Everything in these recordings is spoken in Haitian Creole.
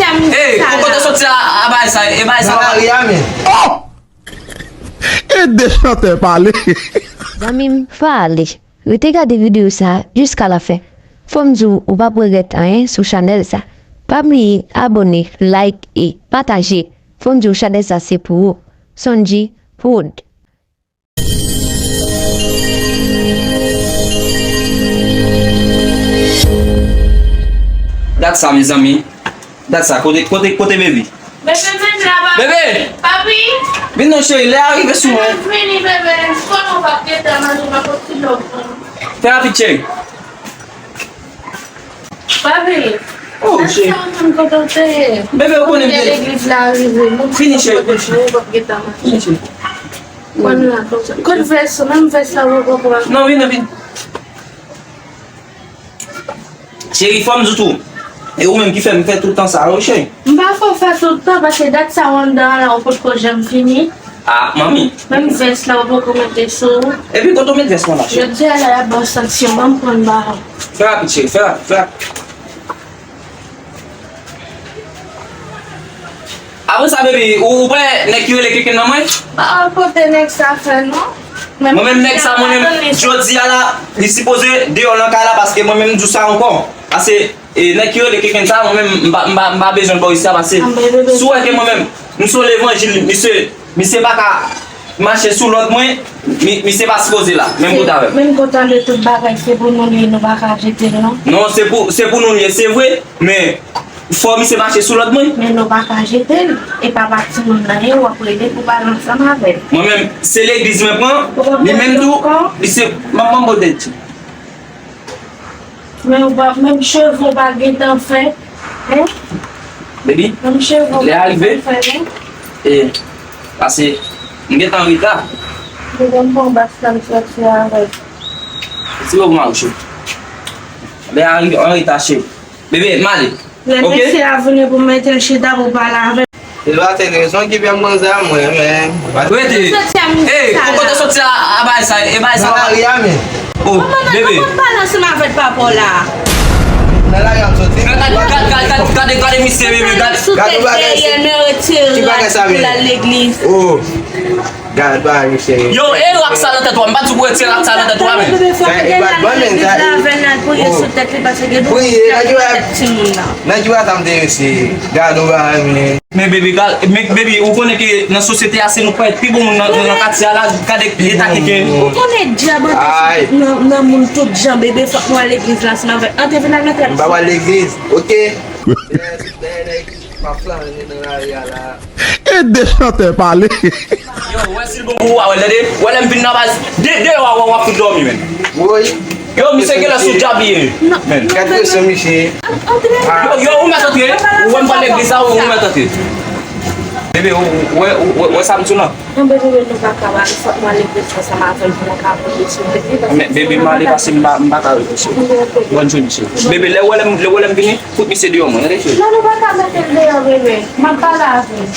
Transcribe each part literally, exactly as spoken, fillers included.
Ey, ou kote soti a, a bagay sa, e bagay sa. Nan lari a, men. E de chantè pale. Zanmi m, pa ale. Rete gade videyo sa a jiska lafen. Fò m di w, ou p ap regrèt anyen sou chanèl sa. Pa bliye abòne, like e pataje. Fò m di w chanèl sa se pou ou. Sondji Prod. Dat sa, mezanmi. Dat sa, kote, kote, kote baby? Bebe, vin la, papi. Bebe! Papi! Vin non, cheri, lè a rive sou mwen. Bebe, vini, bebe. Konnen w p ap gentan manje, m ap fè yon ti love pou nou. Fè rapid, cheri. Papi! Oh, cheri. Sa w konn kote w te ye? Bebe, ou konnen m te. Legliz la rive. Fini, cheri. Ou p ap gentan manje. Fini, cheri. Konn la, konn sa. Kot vès ou? Menm vès la, ou poko pran. Non, vin, non, vin. Cheri, fò m di w tou. E ou menm ki fè m fè tout tan sa yo, cheri. M pa fè w fè tout tan, paske dat sa w anndan an la, ou potko janm fini. Ah, manmi. Menm vès la, ou poko mete sou ou. Epi kote w met vès mwen la, cheri? Jodi a la, y ap ba w sanksyon, ban m pran ba w. Fè rapid, cheri, fè rapid, fè rapid. Apre sa, baby, ou, ou wè nèg ki rele Keken nan mwen? Ah, kote nèg sa fè non? Mwen menm nèg sa, mwen menm, jodi a la, li sipoze deyò nan kay la, paske mwen menm m di w sa ankò. Paske, e, nèg ki rele Keken sa, mwen menm, m pa, m pa, m pa bezwen l ba w isi a, paske si w wè ke mwen menm, m se yon levanjil, misye, misye pa ka mache sou lòd mwen, mi, misye pa sipoze la, menm kote avè m. Menm kote de tout bagay, se pou nou li ye, nou pa ka jete l non. Non, se pou, se pou nou li ye, se vre, men fò misye mache sou lòd mwen. Men nou pa ka jete l. E papa timoun nan ye, w ap rele pou pale ansanm avè l. Mwen menm, se legliz mwen pran, li menm tou, li se manman modèl ti. Men w pa, menm cheve w pa gentan fè. Hein? Baby, menm cheve w pa gentan fè, non? E, pase, m gentan an reta. Li gen bon bas la, m soti avè l. Se bon pou m akouche. Lè a rive an reta, cheri. Bebe, m ale. Lè mesye a vini pou mete l chita pou pale avè l. Se pa tèt rezon ki fè m panse a mwen, men. Rete. Ey, ou kote soti a, a bagay sa, e bagay sa. Nan lari a, men. Oh, bebe. Kòman pale ansanm avèk papa w la? Nan lari a m soti. Gade, gade, gade, gade, gade misye, bebe, gade. Sou tèt dèyè, men retire rad pou l al legliz. Oh. Gad bagay misye ye. Yo, e rad sa nan tèt ou a, m pa di w pou retire rad sa nan tèt ou a, men. Sa e bad man, men, sa e. Priye, nan ki bagay, nan ki bagay sa m te resi. Gad yon bagay, men. Men baby, gad, men baby, ou konnen ke nan sosyete a, se nou k parèt pi bon moun nan, nan katye a la, gade eta Keken. Ou konnen dyab antre nan, nan moun tout jan, bebe, fòk nou al legliz la, ansanm avèk, antre vin al nan tèt. M pa pral legliz, oke? M ap flannen nan lari a la. E de chantè pale. Yo, wè si l bon pou ou, a wè l, tande. Wè lè m vin nan baz, de, deyò a, w ap fout dòmi, menn. Woy. Yo, misye genlè sou dyab li ye. Menn. Gad presyon misye. Yo, yo, ou mèt antre. Ou wè m pral legliz la, ou mèt antre. Bebe, ou, ou, wè, ou, wè, wè sa m di w lan. Non, bebe, bebe, nou pa ka, fòk mwen legliz ansanm avè l pou mwen ka priye sou tèt li, paske... Men, bebe, m ale paske m pa, m pa ka reflechi. Bòn jounen, cheri. Bebe, lè w wè lè m, lè w wè lè m vini, fout misye deyò mwen, tande, cheri. Non, nou pa ka mete l deyò, bebe. M ap pale avè l.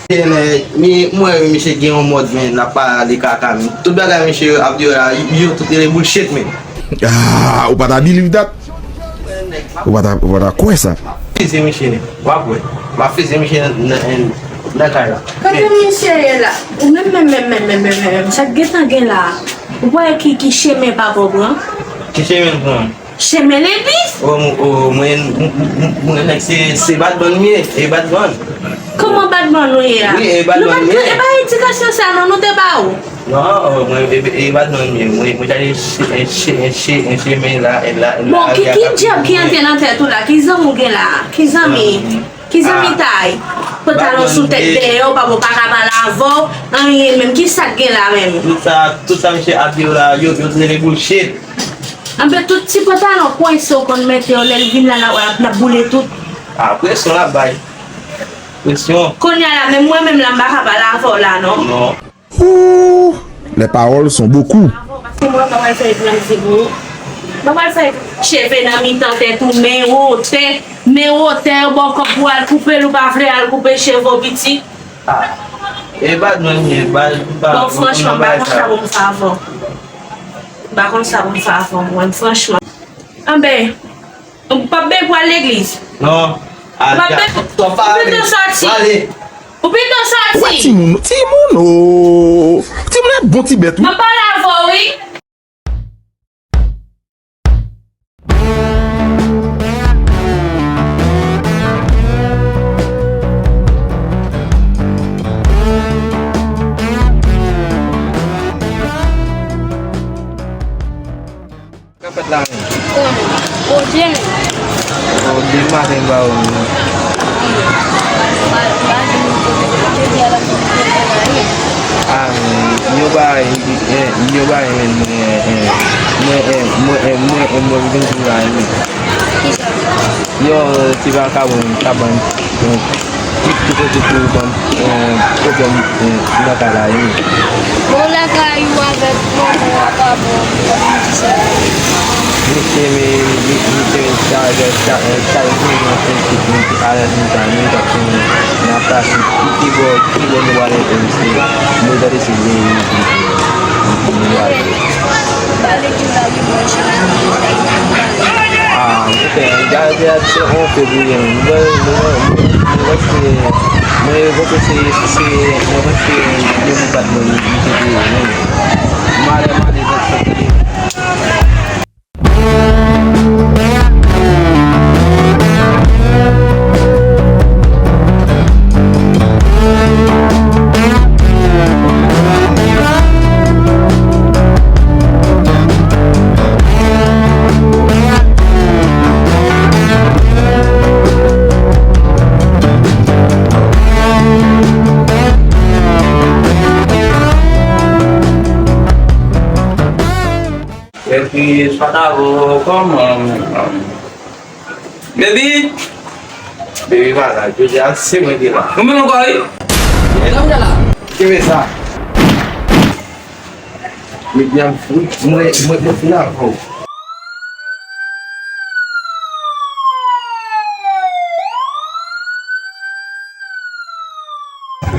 Genlè, mi, mwen, misye gen yon mòd, men, l ap pale kaka, men. Tout bagay misye ap di yo la, yo tout rele bullshit, men. Ah, ou pa ta believe that? Ou pa ta, ou pa ta kwè sa? Fizi misye, w ap wè. W ap fizi misye nan, nan, nan kay la. Kote misye ye la? Ou menm, menm, menm, menm, menm, menm, menm, sa k gentan gen la a? Ou pa wè ki, ki chemen papa w pran? Ki chemen l pran? Chemen legliz? O, o, mwen, mwen, mwen, nèg se, se badman m ye, e badman. Kòman badman ou ye a? Wi, e badman m ye. Nou pa t, e pa edikasyon sa non nou te ba ou. Non, mwen, e, e badman m ye. Mwen, mwen t al che, che, che, chemen la, la, la. Bon, ki, ki dyab ki antre nan tèt ou la? Ki zanmi w gen la? Ki zanmi? Ki zanmitay? Pantalon sou tèt dèyè w, papa w pa ka pale avè w, anyen menm. Kisa k gen la menm? Tout sa, tout sa misye ap di yo la, yo, yo rele bullshit. Anben tout ti pantalon kwense w konn mete yo, lè l vin la, l ap, l ap boule tout. A, presyon l ap bay. Presyon. Kounye a la, menm mwen menm la, m pa ka pale avè w la, non. Non. Ooh, les paroles sont beaucoup. Paske mwen pa pral fè grandi pou ou. M pa pral fè cheve nan mitan tèt ou, men wotè, men wotè, yo ba w kòb pou al koupe l, ou pa vle al koupe cheve w piti. Ah, e bad mwen ye, bad, bad. Bon, franchman, m pa konn sa pou m fè avè w. M pa konn sa pou m fè avè w, mwen, franchman. Anben, ou p ap byen pral legliz? Non. Ou pito soti. Ou pito soti. Wè timoun, timoun, oh. Timoun ap bon ti bèt, wi. M ap pale avè w, wi. Sa fèt la menm? Kòman? Bondye menm. Bon, depi maten m pa wè w menm. Ba, ba, di m kote, jodi a la, m te fè anyen. Ah, men, yo bay, eh, yo bay, men, mwen, eh, mwen, eh, mwen, eh, mwen, eh, mwen vin di la, men. Kisa? Yo, ti vakabon, kabann, eh, ki, ki kote pou ban, eh, pwoblèm, eh, nan kay la, men. Bon, lakay ou avèk manman w a pa bon, pou m di sa. Misye, men, mi-, misye, men, sa, sa, sa, sa, yon ti, ti, ti, alèz, nou ta, nou ta, nou ta, ki, ki bò, ki bò nou prale, eh, misye, nou ta deside, nou, nou, nou, nou prale. Pale ki la li manje. Ah, putain, gade a se yon fevriye, men. Mwen, mwen, mwen, mwen panse, mwen panse se, se, mwen panse se yon bat mwen, mwen te di, men. Malè, malè, zòt sòti. Epi, sa ta vo kòman, baby? Baby pa la, jodi a se mwen ki la. Mwen menm ankò, wi. E sa m fè la? Kenbe sa. Medam, wi, mwen, mwen, mwen fin avè w.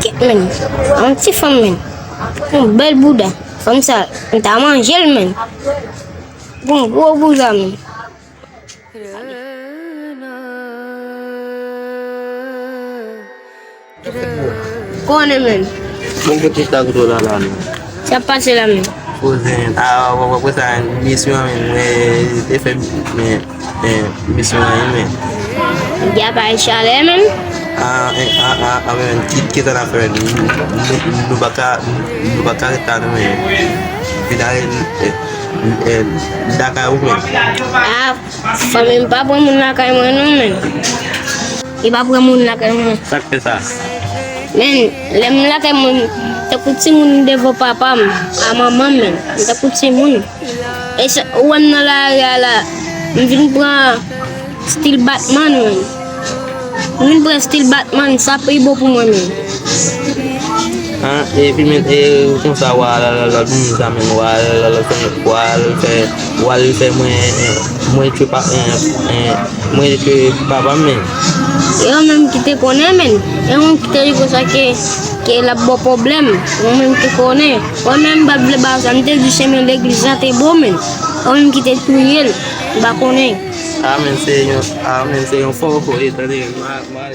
Kèt, men. Yon ti fanm, men. Yon bèl bouda. Fanm sa, m ta manje l, men. Yon gwo bouda, men. Konnen, men. Bon, kote sa kote w la, la, men? Sa ap pase la, men. Kozen, a, w, w, w, sa, misyon, men, mwen, te fè, men, men, misyon an, men. Gya pa chalè, men. A, en, a, a, a, men, ki, ki sa n ap fè, men? Nou, nou, nou pa ka, nou pa ka ret la, non, men. Vin ale, e, e, lakay ou, men. A, fanmi m pa pran moun lakay mwen non, men. Li pa pran moun lakay mwen. Sa k fè sa? Men, lè m lakay mwen, m tankou timoun devan papa m, a manman m, men. M tankou timoun. E sa, ou wè m nan lari a la, m vin pran stil Batman, men. M vin pran stil Batman, sa pi bon pou mwen, men. An, epi men, e, konsa, w al, al, al, al, moun sa, men, w al, al, al, fè, w al fè, w al fè mwen, mwen tchwe pa, en, en, mwen tchwe papa m, men. E ou menm ki te konnen, men. E ou menm ki te di konsa ke, ke l ap ba w pwoblèm. Ou menm ki konnen. Ou menm m pa t vle ba w sa, m te di chemen legliz la te bon, men. Ou menm ki te touye l, m pa konnen. Amen, se yon, amen, se yon fò, fò, e tande, ma, ma,